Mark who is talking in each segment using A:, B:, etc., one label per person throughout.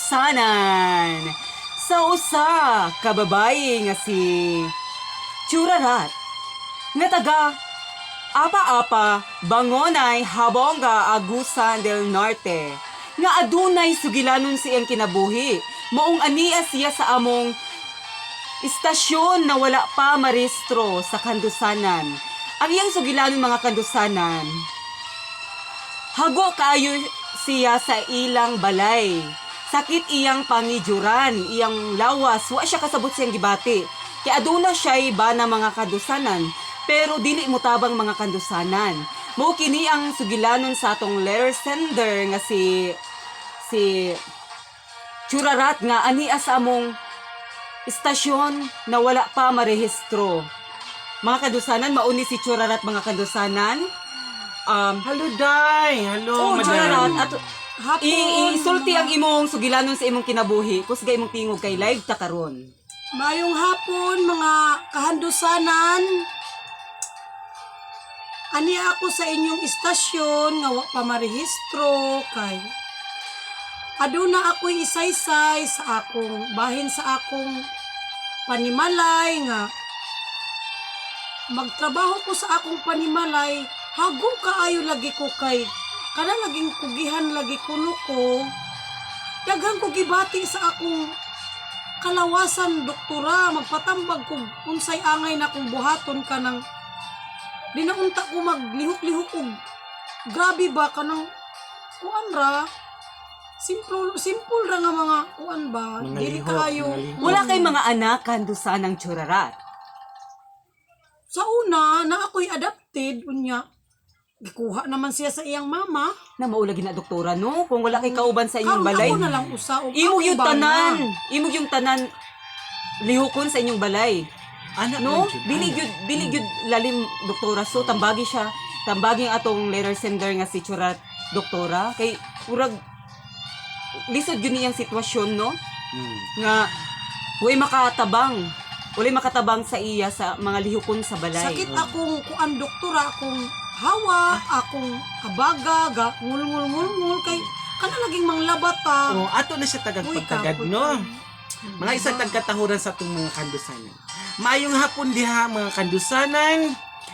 A: Kandusanan, sa usa ka babayi nga si Churarat nga taga Apa-apa, Bangonay, Habonga, Agusan del Norte, nga adunay sugilanon sa iyang kinabuhi. Maong ania siya sa among istasyon na wala pa marehistro sa kandusanan. Ang iyang sugilanon, mga kandusanan, hago kaayo siya sa ilang balay. Sakit iyang pangijuran, iyang lawas, wa siya kasabot siyang gibati. Kay aduna siya'y bana, mga kandusanan, pero dili motabang, mga kandusanan. Mao kini ang sugilanon sa atong letter sender nga si Churarat nga ania sa among istasyon na wala pa marehistro. Mga kandusanan, mauni si Churarat, mga kandusanan.
B: Hello, Day! Hello,
A: Oh,
B: madam.
A: Churarat, at
C: Hapon.
A: isulti ang imong sugilanon sa imong kinabuhi. Kusga imong tingog kay live ta karon.
C: Mayong hapon, mga kahandusanan. Ani ako sa inyong istasyon nga wa pa marehistro kay aduna ako'y isaysay sa akong bahin sa akong panimalay nga magtrabaho ko sa akong panimalay, hago kaayo lagi ko kay kana laging kugihan lagi kuno ko, daghan ko gibati sa akong kalawasan, doktora. Magpatambag kog unsay angay na kong buhaton kanang di na unta ko maglihok-lihok og grabe ba, kanang kuan ra, simple simple ra nga mga kuan ba.
B: Mga
C: Dili
B: lihok,
C: kaayo.
B: mga lihok.
A: Wala kay mga anak, kandusanang Churarat?
C: Sa una na ako'y adopted, unya gikuha naman siya sa iyang mama.
A: Na maulagi na, doktora, no? Kung wala kay kauban sa inyong
C: Karon
A: balay.
C: ako na lang usa og
A: Imo
C: akong
A: yung
C: bana.
A: tanan. Imo yung tanan lihokon sa inyong balay.
B: Anak
A: No?
B: man jud,
A: Dili
B: anak.
A: gyud, dili gyud lalim, doktora. So tambagi siya, tambagi ang atong letter sender nga si Churat, doktora, kay urag lisod gyud niyang sitwasyon, no? Nga way makatabang. Walay makatabang sa iya sa mga lihokon sa balay.
C: Sakit akong kuan, doktora, akong hawa, akong abaga, ga ngul ngul ngul ngul kay kana laging manglabat ta.
B: Oh, ato na siya tagag
C: Uy,
B: pagtagad,
C: kapoy
B: no?
C: kayo.
B: Mga isang tagkatahuran sa atong mga kandusanan. Maayong hapon diha, mga kandusanan.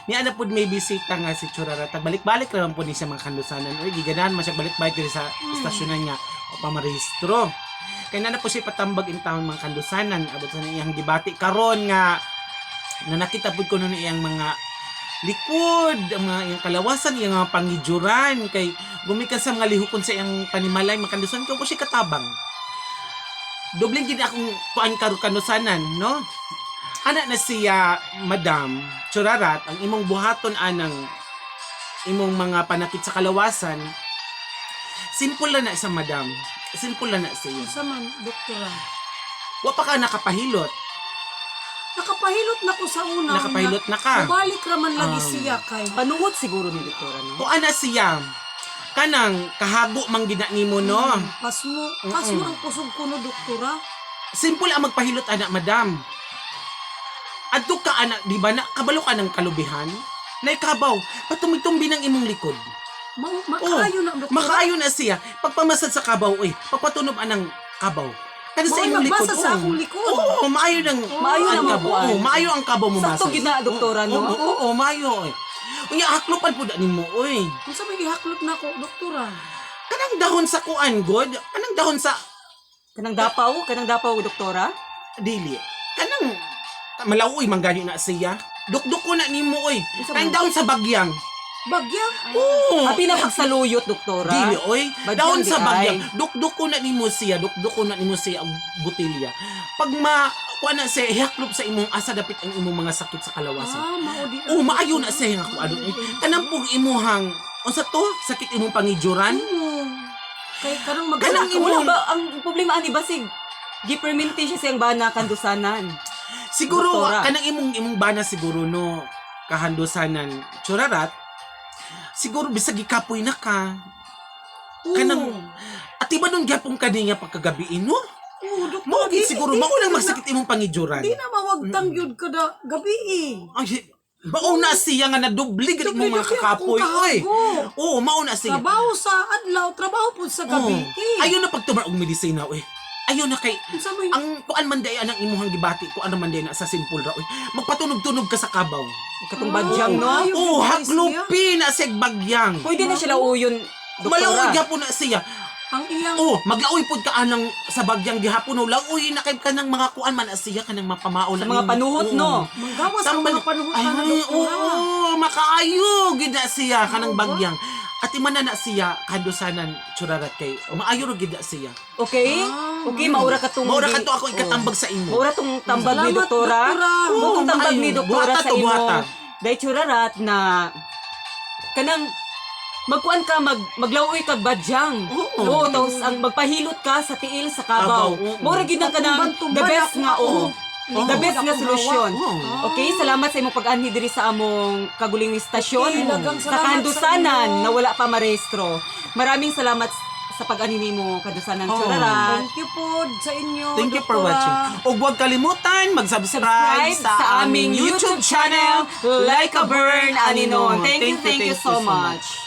B: Ni ana pud may bisita nga si Churara. Balik-balik ra man pud ni siya, mga kandusanan. Uy, giganahan man siya balik-balik diri sa istasyonan niya o pamarehistro. Kay na po siya patambag in town, mga kandusanan, abot sa iyang gibati karon nga na nakita pud ko nun iyang mga likod, ang mga iyang kalawasan, iyang mga pangijuran kay gumikan sa mga lihukon sa iyang panimalay, mga kandusanan, kay wa siya katabang. Dobleng gid akong kuan karon, kanusanan, no? Ana na siya, Madam Churarat, ang imong buhaton anang imong mga panakit sa kalawasan. Simple lang na sa madam. Simple lang na siya.
C: Unsa man, doktora?
B: Wa pa ka nakapahilot?
C: Nakapahilot na ko sa una.
B: Nakapahilot na ka.
C: Balik ra man lagi siya kay
A: Panuhot siguro ni doktora, no?
B: O ana siya. Kanang kahago man gina nimo, no?
C: Pasmo, pasmo ang kusog ko no, doktora.
B: Simple ang magpahilot ana, madam. Adto ka ana, di ba na kabalo ka ng kalubihan? Naikabaw, patumbi-tumbi ng imong likod.
C: Makaayo na, doktora.
B: Makaayo na siya. Pagpamasad sa kabaw, oy, pagpatunob anang kabaw. Kada sa
C: Mao'y
B: imong likod.
C: magbasa sa
B: oo.
C: akong likod.
B: Oo, maayo ng
A: Maayo
B: ang
A: na
B: kabaw.
A: mabuan.
B: Oo, maayo ang kabaw mo.
A: Sakto
B: masas.
A: gid na, doktora, no?
B: Oo, oo, oo, maayo. Oy. Unya haklopan pud ani mo, oy.
C: Unsa may gihaklop na ko, doktora?
B: Kanang dahon sa kuan god, kanang dahon sa
A: Kanang dapaw, doktora?
B: Dili. Kanang malauoy man gani na siya. Dukduk ko na nimo, oy.
A: Unsa
B: Kanang
A: man?
B: dahon sa bagyang.
C: Bagya.
B: Oo.
A: Ah, pinapagsaluyot, doktora?
B: Dili, oy.
A: Bagyang
B: Dahon
A: di
B: sa bagyang.
A: ay.
B: Dukduk ko na nimo siya, dukduk ko na nimo siya ang botelya. Pag ma kuan na siya, ihaklop sa imong asa dapit ang imong mga sakit sa kalawasan.
C: Ah, mao di.
B: Oh, maayo na siya nga kuan. Oy. Kanang pug imuhang unsa to? Sakit imong pangijuran?
C: Oo. Kay kanang mag
B: Kanang
A: Wala
B: imong
A: ba ang problema ani, basig giperminti siya siyang bana, kandusanan?
B: Siguro
A: Doktora.
B: kanang imong imong bana siguro, no, kahandusanan Churarat. Siguro bisag gikapoy na ka.
C: Oo.
B: Kanang ati ba nun gyapon kaniya pagkagabi, no?
C: Oo, doktora.
B: Mao gid siguro
C: di
B: mao nang
C: na-
B: magsakit imong pangijuran.
C: Di na mawagtang gyud kada gabi eh.
B: Ay, mao na siya nga nadubli gid imong mga
C: Dubli-dubli akong
B: kakapoy, oy.
C: kahago.
B: Oo, mao na siya.
C: Trabaho sa adlaw, trabaho pud sa gabi.
B: Oo.
C: Eh.
B: Ayaw na pagtumar og medisina, oy. Ayaw na kay
C: Unsa may
B: ang kuan man day anang imuhang gibati, kuan man day na sa simple ra, oy. Magpatunog-tunog ka sa kabaw.
A: Katong badyang, no?
C: Ayaw,
B: Oh,
C: gyud
B: haglupi na sig bagyang.
A: Pwede na sila uyon,
B: Malaoy
A: doktora.
B: gyapon na siya.
C: Ang iyang
B: Oh, maglaoy pud ka anang sa bagyang gihapon, no. Laoy na kay kanang mga kuan man na siya kanang mapamaon
A: Sa
B: na
A: mga
B: nimo.
A: panuhot,
B: Oo.
A: no?
C: Manggawas ang mga panuhot
B: Ay,
C: na, doktora.
B: oo, makaayo gid na siya kanang
C: Oo ba?
B: bagyang. At imana na siya kandusanan, Churarat, kay maayo ra gid na siya.
A: Okay?
C: Ah,
A: Okay, maura ka tong
B: Maura ka to ako ikatambag sa imo.
A: Maura tong tambag ni
C: Salamat,
A: doktora.
C: doktora.
A: Mao tong
B: Oo,
A: tambag ni
B: maayo.
A: doktora
B: Buhata
A: sa
B: to,
A: imo.
B: buhata.
A: Dahil, Churarat, na kanang magkuan ka, maglawuy kag badyang.
B: Oo.
A: Oo, tapos ang magpahilot ka sa tiil sa kabaw.
B: Kabaw, oo.
A: Maura gid ang kanang
C: Tumban-tumban
A: the best
C: ako,
A: nga, oo.
B: Oo.
A: The best nga
C: Akong
A: solusyon.
B: Oo.
A: Okay, salamat sa imong pag-anhi diri sa among kaguling istasyon.
C: Okay, daghang
A: Sa
C: salamat sa
A: kandusanan
C: inyo.
A: na wala pa marehistro. Maraming salamat sa pag-anhi nimo, kandusanan,
B: Oo.
A: Churarat.
C: Thank you po sa inyo,
B: Thank you for
C: doktora.
B: watching. Ug huwag kalimutan mag-subscribe
A: Subscribe sa aming YouTube channel, Like a Burn Aninon. Thank you so much.